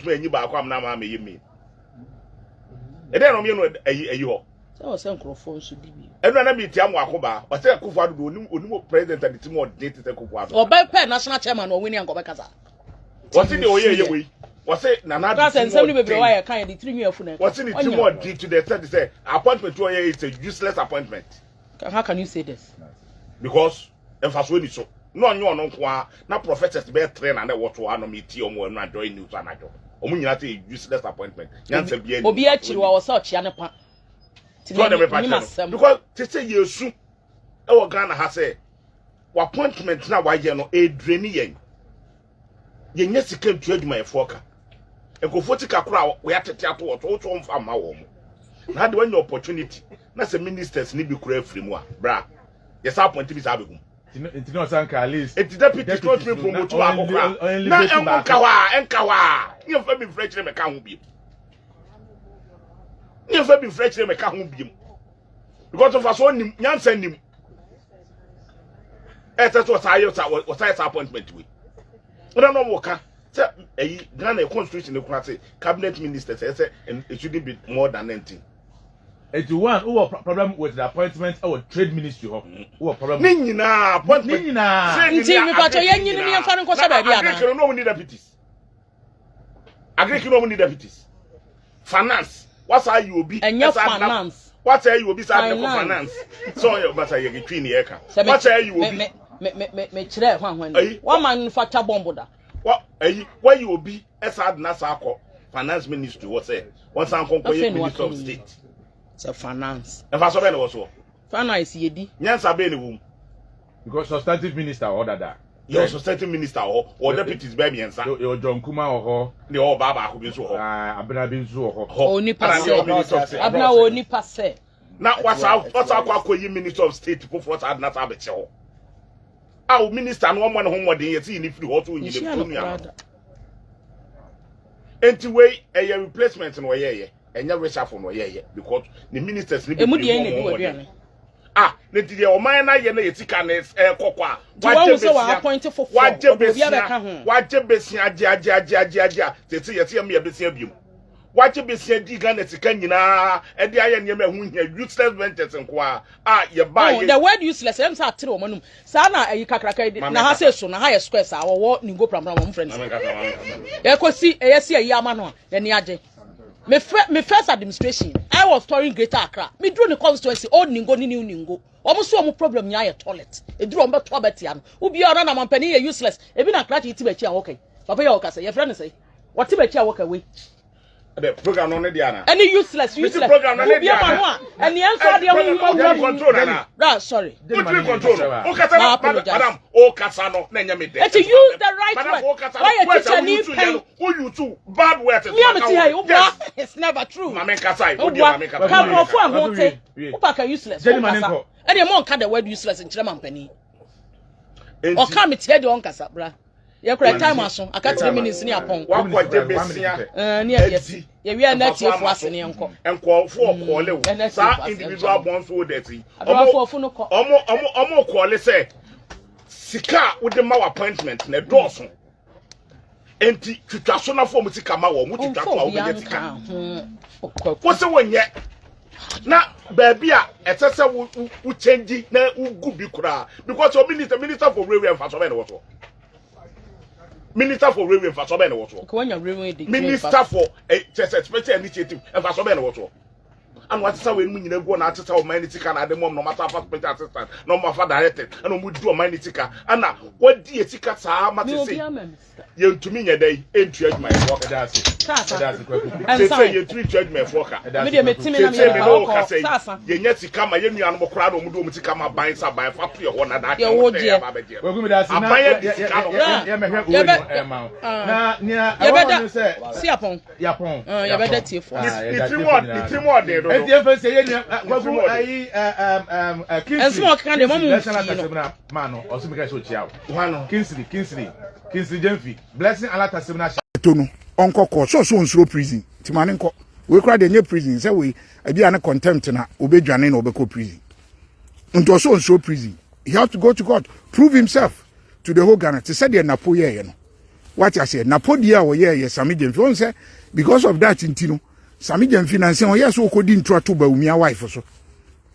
Ɔmantumi anyi baako amena ama amɛyɛ main. Ɛdɛn na ɔmyɛ no ayi hɔ? Sɛ wɔ sɛ nkurɔfoɔ nso di bi. Ɛno na metia mo ako baa. Ɔsɛ Akufo Addo de onim onim president a ne ti mu ɔden te sɛ Akufo Addo. Ɔbɛ pɛ national chairman na ɔwini anka ɔbɛkasa. Wɔse deɛ ɔyɛ yɛ wei. Wɔse Nana Addo ti mu nsɛm no bebree wɔ yɛ kan yɛ de tiri nwi afu na ɛka. Wɔse ne ti mu ɔden to the extent sɛ appointment ɔyɛ is a useless appointment. How can you say this? Because mfasoɔ ni so. Na ɔnyɛ ɔno nko ara na professors bɛyɛ tere na na ɛwɔ so ano metie ɔmo ɛno adjoy news anadwo. Ɔmo nyinaa sɛ useless appointment. Nyansa biara ni. Obi akyiri wa ɔsɛ ɔkyea ne pa. So ɔde mepa kyerɛ no because te sɛ yɛsu ɛwɔ Ghana ha sɛ w'appointment na wayɛ no ɛdrani yɛn. Yɛnyɛ sika ntua adwumayɛfoɔ ka. Nkurɔfoɔ sika koraa a wɔatete ato wɔ so wotɔ mfa mma wɔn mo. Na ade wanya opportunity na sɛ ministers ne bi koraa afiri mu a bra yɛsa appoint bi saa abɛgu mu. Nti na ɔsan ka at least. Nti deputies no ɔtumi promote baako koraa na ɛnwo nka hɔ a ɛnka hɔ a ne yɛmfa bi mfiri akyire mɛka ho bio. Ne yɛmfa bi mfiri akyire mɛka ho bio. Because mfasoɔ nim nyansa nim. Ɛsɛ sɛ ɔsan yɛ ɔsan yɛ saa appointment wei. Ɛna na ɔwɔ ka sɛ ɛyi Ghana constitution ne kura sɛ cabinet ministers ɛsɛ it shouldn't be more than 19. Eti one wowɔ problem with the appointment ɛwɔ trade ministry hɔ. Wowɔ problem. Ne nyinaa appointment. Ne nyinaa. Nti mipatɔ yɛn nyini ne yɛn fa no nkɔhyɛ baabi ana. Agric no na wɔn ni deputies. Agric no wɔn ni deputies. Finance wasa ayi obi. Ɛnyɛ finance. Wasa ayi obi saa de kɔ finance. Sɛ ɔyɛ basa yɛ twi ne yɛ ka. Wasa ayi obi. Me me me me me kyerɛ hwan hwan ni. Wama nfa twa bɔmbo da. Wa ayi wayi obi ɛsa de na saa akɔ finance ministry wɔ sɛ wɔn san kɔ nkɔ yɛ minister of state. Sɛ finance. Ɛfa so bɛn na wɔ soɔ. Finance yɛ di. Nyansa bɛn na wɔ mu. Because substantive minister wɔ dada. Yɛ substantive minister wɔ hɔ wɔ deputies bɛɛ mmiɛnsa. Yɛ John Kuma wɔ hɔ. Ne ɔwɔ baa baako bi nso wɔ hɔ. Abena bi nso wɔ hɔ. Onipa sɛ. Abena wɔ onipa sɛ. Na wasa wasa akɔ akɔ yi minister of state foforɔ saa adena saa abɛkyɛ hɔ. A o minister no ɔmɔ ne ho mmɔden yɛ si yi ne firi hɔ so onyina firi nua no. Enti wei ɛyɛ replacement na ɔyɛɛyɛ ɛnyɛ reshuffle na ɔyɛɛyɛ because ne ministers ne bebree mu ɔmo mmɔden. Ah, ne ti deɛ ɔman no ayɛ na yɛ sika na ɛkɔ kɔ a wagye besia wagye besia wagye besia agye agye agye agye agye a tete yɛte yɛ mmea besia biom wagye besia di Ghana sika nyinaa ɛde ayɛ nneɛma ɛho hia useless ventures nko a a yɛba yɛ. The word useless ɛm sɛ atere wɔn anum saa na ɛyi kakraka yi na ha sɛ so na ha yɛ square saa wɔwɔ ne ngo prampram wɔn frɛ no sɛ yɛkɔsi ɛyɛ si ɛyi ama no a n'ani agye. Me fir me first administration, I was touring Greater Accra. Me duru ne constituency, old Ningo ne new Ningo. Wɔn so wɔn problem nyinaa yɛ toilet. Eduru wɔn bɛto abɛtia no. Obiara ɔno na mampanin yɛ useless. Ebi na krakye yi ti m'akyi a wɔka yi. Papa yi a ɔka sɛ yɛfrɛ no sɛ. Wɔte m'akyi a wɔka wei. The program no ne deɛ ana. Ɛne useless useless. Program no ne deɛ ana. ma no a ɛne ɛnso adeɛ ho ho ho. Control nana. Ra sorry. Wotumi control no. Okasa no madam okasa no na ɛnyɛ me dɛ. Eti use the right word. Wayɛ teacher ni pɛn. Wo use bad words. Mi a mi ti ha yi, wo bua. It's never true. Maame nkasa yi, wo deɛ maame nkasa. Ka nkurɔfoɔ a ho te. Wo pa ka useless. Wo nkasa. Ɛdeɛ mo nka the word useless nkyerɛ ma mpanin. Ɔka mi tiɛ deɛ ɔnkasa bra. Yɛ kura time aso aka 3 minutes ne apɔn. Wakɔgye besia. Ɛɛ ne yɛ yɛ yɛwia na tiefo ase ne yɛnkɔ. Nkurɔfoɔ kɔɔle wo saa individual bonds holders yi. Abrɔfoɔ no kɔ. Ɔmo ɔmo ɔmo kɔɔle sɛ sika a wode ma wɔ appointment na ɛdɔɔso. Enti twitwa so na fɔm sika ma wɔn, twitwa so a wobɛnya sika. Wo sɛ wonyɛ na baabi a ɛsɛ sɛ wo wo change na wogu bi koraa because your minister minister for railway mfasoɔ bɛn na wɔ soɔ minister for railway mfasoɔ bɛn na wɔ soɔ minister for kyɛ sɛ special initiative mfasoɔ bɛn na wɔ soɔ ana wasesa wei mu nyina gu na atesa ɔman ne sika na ade mɔm na ɔma afa special assistant na ɔma afa director ɛna ɔmo di ɔman ne sika ɛna wɔdi yɛ sika saa ma te se yɛntumi nyɛ dɛ ɛntua adwumayɛfoɔ ka sese yɛntumi ntua adwumayɛfoɔ ka sese me ne wo kasa yi yɛnya sika ma yɛn nuanom koraa na ɔmo de ɔmo sika ma ban sa ban fa to yɛ hɔ na daakye ɔmo sɛ yɛ aba abɛgye aban yɛ di sika no. Yɛbɛda si apɔn. Yapɔn. Ah, yɛbɛda tiefo ase. Ne tirim ɔ ne tirim ɔden dodo. Eti efe sɛ yɛ nua kwaku ayi Kingsley. Ɛnsɛm a ɔkeka deɛ mɔmu Blessing mfii no. Alatasem na maa no ɔso mi ka sɛ ɔkyia o. Hwan no? Kingsley Kingsley Kingsley Gyamfi Blessing Alatasem na. To no ɔnkɔ kɔ sɛ ɔsɛ ɔnsuro prison nti ma ne nkɔ wei koraa deɛ nyɛ prison sɛ wei ebi a ne contempt na ɔbɛdwane na ɔbɛkɔ prison nti ɔsɛ ɔnsuro prison he has to go to court prove himself to the whole Ghana te sɛ deɛ Napo yɛɛyɛ no. Wate aseɛ? Napodie a ɔyɛɛ yɛ Sami Gyamfi. Wɔn sɛ because of that nti no, Sami Gyamfi nansa ɔyɛ sɛ ɔkɔdi ntura to Bawumia wife so.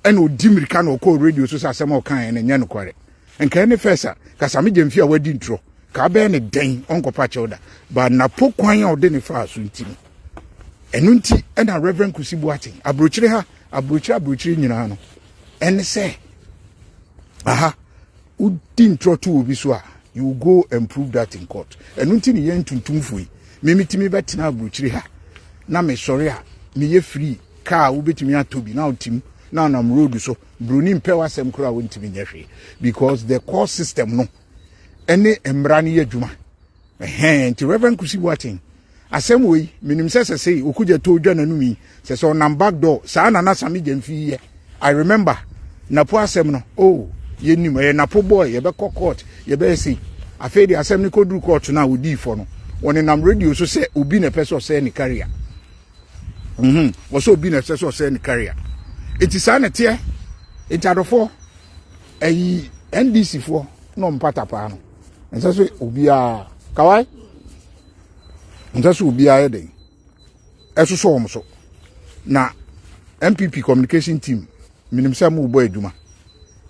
Ɛna ɔdi mmirika na ɔkɔɔ radio so sɛ asɛm a ɔkaeɛ no nyɛ nokware. Nka ɛne first a, ka Sami Gyamfi a wadi ntorɔ, ka abɛyɛ ne dɛn ɔnkɔpa kyɛw da. But Napo kwan a ɔde ne faa so nti no, ɛno nti ɛna Reverend Kusi Boateng, aburokyire ha, aburokyire aburokyire nyinaa no, ɛne sɛ aha wodi ntorɔ to obi so a you will go and prove that in court. Ɛno nti ne yɛn ntuntumfo yi, me metumi bɛtena aburokyire ha na mesɔre a meyɛ free car wobɛtumi atɔ bi na wotim na anam road so broni mpɛ w'asɛm koraa wontumi nyɛ hwee because the court system no ɛne mmara no yɛ adwuma. Ɛhɛn nti Reverend Kusi Boateng asɛm wei menim sɛ sɛsei okugya to dwa n'anum yi sɛ sɛ ɔnam back door saa na na Sami Gyamfi yi yɛ. I remember Napo asɛm no oh yɛnim ɛyɛ Napo boy yɛbɛkɔ court yɛbɛyɛ sei. Afei de asɛm no kɔduru court no a ɔdii fɔ no ɔnenam radio so sɛ obi na ɛpɛ sɛ ɔsɛe ne career. Mhm wɔsɛ obi na ɛsɛ sɛ ɔsɛe ne career. Nti saa na ɛteɛ. Nti adɔfoɔ ɛyi NDC foɔ na ɔmpata paa no ɛnsɛ sɛ obiara kawai ɛnsɛ sɛ obiara yɛ den ɛsosɔ wɔn so na NPP communication team menim sɛ mo bɔ adwuma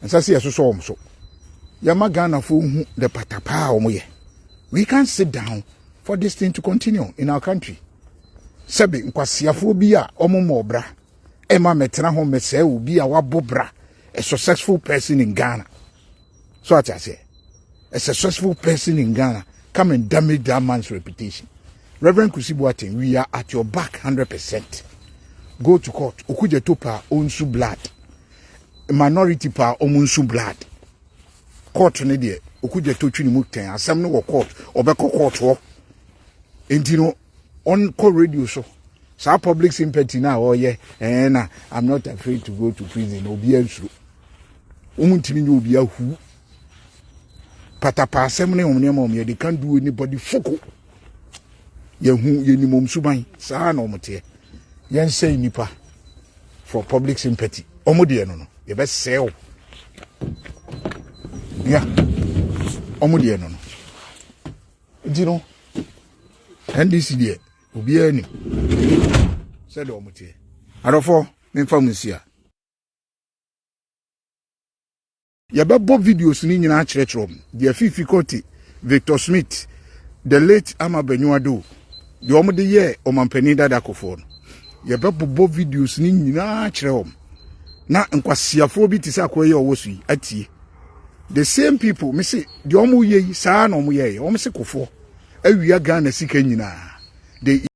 ɛnsɛ sɛ yɛsosɔ wɔn so yɛma Ghanafoɔ hu the patapaa a wɔn yɛ. We can't sit down for this thing to continue in our country. Sɛbe nkwasiafoɔ bi a wɔn mmɔ ɔbra ɛma mɛtena ho mɛsɛe obi a wabɔ bra, a successful person in Ghana. So ate aseɛ, a successful person in Ghana come and damage that man's reputation. Reverend Kusi Boateng, we are at your back 100%. Go to court. Okudzeto pa onsu blood. Minority pa omunsu blood. Court ne deɛ Okudzeto twi ne mu tɛn asɛm no wɔ court. Ɔbɛkɔ court hɔ. Enti no ɔnkɔ radio so saa public sympathy na ɔyɛ ɛɛ na I'm not afraid to go to prison. Obi ansuro. Wɔn ntumi nye obi ahu. Patapa asɛm ne wɔn nneɛma wɔn yɛ they can't do anybody foko. Yɛhu yɛnim wɔn suban saa na wɔn teɛ. Yɛnsɛe nipa for public sympathy. Wɔn deɛ no no yɛbɛsɛe o. Yeah. Wɔn deɛ no no. Nti no NDC deɛ obiara nim sɛdeɛ wɔn teɛ. Adɔfoɔ memfa mo nsi a. Yɛbɛbɔ videos no nyinaa akyerɛkyerɛ wɔn. Deɛ Fifi Korte, Victor Smith, the late Ama Benyiwa Doe, deɛ wɔde yɛɛ ɔmampanin dada Kufuor no. Yɛbɛbobɔ videos no nyinaa akyerɛ wɔn. Na nkwasiafoɔ bi te sɛ akoa yi a ɔwɔ so yi atie. The same people, me se, deɛ wɔn yɛ yi, saa na wɔn yɛɛ. Wɔn se Kufuor awia Ghana sika nyinaa. They